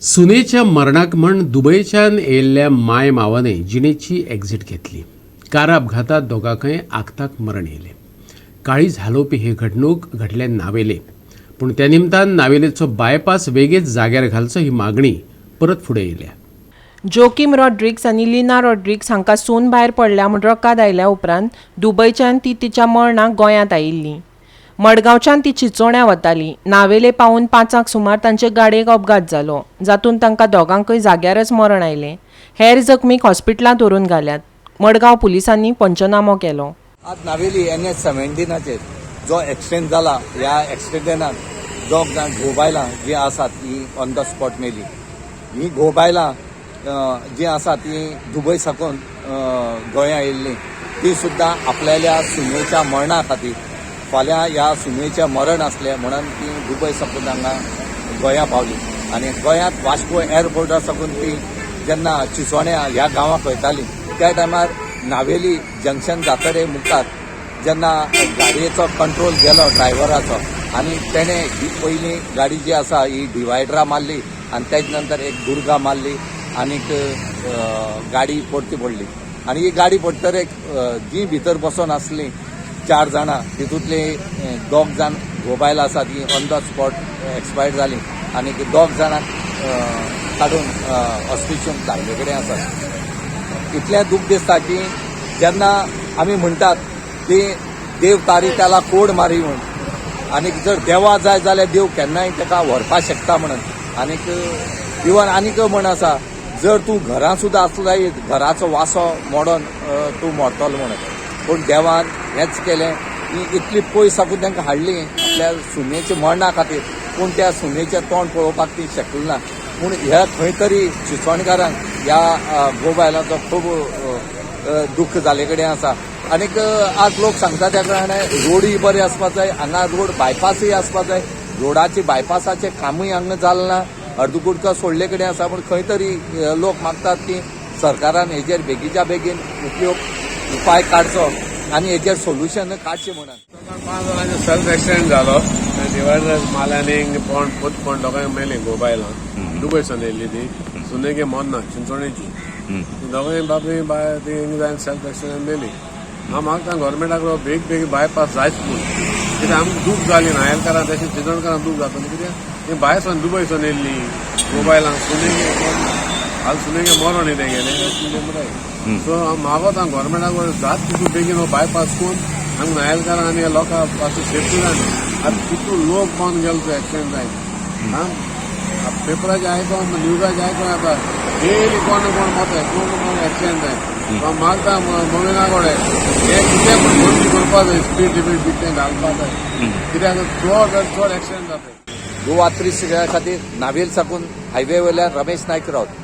सुनेच्या मरणाक म्हण दुबयच्यान येयल्ल्या माय मावाने जिणेची एक्झिट घेतली. कार अपघातात दोगांकय आक्ताक मरण येयलें. काळीज हालोवपी ही घडणूक घडल्या नावेले. पूण त्या निमतान नावेलेचो बायपास वेगेत जाग्यार घालचो ही मागणी परत फुडें येयल्या. जोकीम रॉड्रिक्स आनी लिना रॉड्रिक्स हांकां सून भायर पडल्या म्हूण रकाद आयल्या उपरांत दुबयच्यान ती तिच्या मरणाक गोंयांत आयिल्ली. मडगांवच्यान ती चिंचोण्या वताली. नावेले पावून 5 सुमार तांचे गाडयेक अपघात जालो, जातूंत तांकां दोगांकय जाग्यारच मरण आयलें. हेर जखमीक हॉस्पिटलांत व्हरून घाल्यात. मडगांव पुलिसांनी पंचनामो केलो. आज नावेली एनएच 17चेर जो एक्सिडेंट जाला, ह्या एक्सिडेंटान दोग जाण घोव बायलां जीं आसात तीं ऑन the spot मेली. ही घोव बायलां जीं आसा तीं दुबय साकून गोंया आयिल्लीं. ती सुद्दां आपल्याल्या सुनेच्या मरणा खातीर, फाल्यां ह्या सुनेचें मरण आसलें म्हणून ती दुबय साकून हांगा गोंया पावली आनी गोंयांत वास्को एअरपोर्टा साकून ती जेन्ना चिचोण्या ह्या गांवाक वयताली, त्या टायमार नावेली जंक्शन जातरे मुखार जेन्ना गाडयेचो कंट्रोल गेलो ड्रायव्हराचो आनी तेणें ही पयली गाडी जी आसा ही डिवायडरा मारली आनी तेज नंतर एक दुर्गा मारली आनीक गाडी परती पडली. आनी ही गाडी पडटरेक जी भितर बसोन आसली चार जाणां, तितूंतली दोग जाण घोव बायल आसा ती ऑन the spot expired जाली आनी दोग जाणांक काडून हॉस्पिटल धाडले कडेन आसात. इतलें दूख दिसता की जेन्ना आमी म्हणटात की देव तारी त्याला कोड मारी म्हूण, आनीक जर देवा जाय जाल्यार देव केन्नाय ताका व्हरपाक शकता म्हणून. आनीक इवन आनीक म्हण आसा, जर तूं घरां सुद्दां आसलो जायत, घराचो वासो मोडोन तूं मरतलो म्हणून. पूण देवान हेंच केलें की इतली पयस साकून तांकां हाडली आपल्या सुनेच्या मरणा खातीर, पूण त्या सुनेचें तोंड पळोवपाक ती शकली ना. पूण ह्या खंय तरी चिंचोणकारांक ह्या घोव बायलांचो खूब दुख्ख जाले कडेन आसा. आनीक आज लोक सांगता त्या प्रमाणे रोडूय बरे आसपाक जाय. हांगा रोड बायपासूय आसपाक जाय. रोडाचे बायपासाचें कामूय हांगा जालें ना, अर्दकुटका सोडले कडेन आसा. पूण खंय तरी लोक मागतात की सरकारान हेजेर बेगीच्या बेगीन उपयोग उपाय काडचो आनी हेजेर सोल्युशन काडचें म्हणून. पांच जाणांचे सेल्फ एक्सिडेंट जालो. डिवायडर मारले आनी कोण पूत कोण दोगांय मेली. घोव बायलां दुबय सून येयल्ली. ती सुनेगे मोन्ना चिंचोणेची. दोगांय बापूय बाय ती जायन सेल्फ एक्सिडेंट मेली. हांव मागता गव्हर्मेंटाक बेग बेगीन बायपास जायच म्हूण. कित्याक आमकां दूख जाली नायलकारां, तशें चिंचोणकारांक दूख जातली. कित्याक ती भायर सून दुबय सून येयल्ली घोव बायलां. सुनेगे हाल सुनेगे मरण येयलें गेलें मरे. सो हांव मागोता गव्हर्मेंटाक जात तितू बेगीन हो बायपास करून आमकां नायलकारां आनी लोकां पासून सेफ्टी जाली. आतां कितू लोक बंद गेलो तो एक्सिडेंट जायन. आं, पेपराचे आयकोन, न्यूजाचे आयकोन येता, डेली कोण ना कोण मरता, कोण ना कोण एक्सिडेंट जाय. हांव मागता मोविना कडेन, हे कितें पूण बंद करपा जाय, स्पीड लिमीट बी तें घालपा जाय, कित्याक चड चड एक्सिडेंट जाता. गोवा 360 खातीर नावेल साकून हायवे वयल्यान रमेश नायक रावत.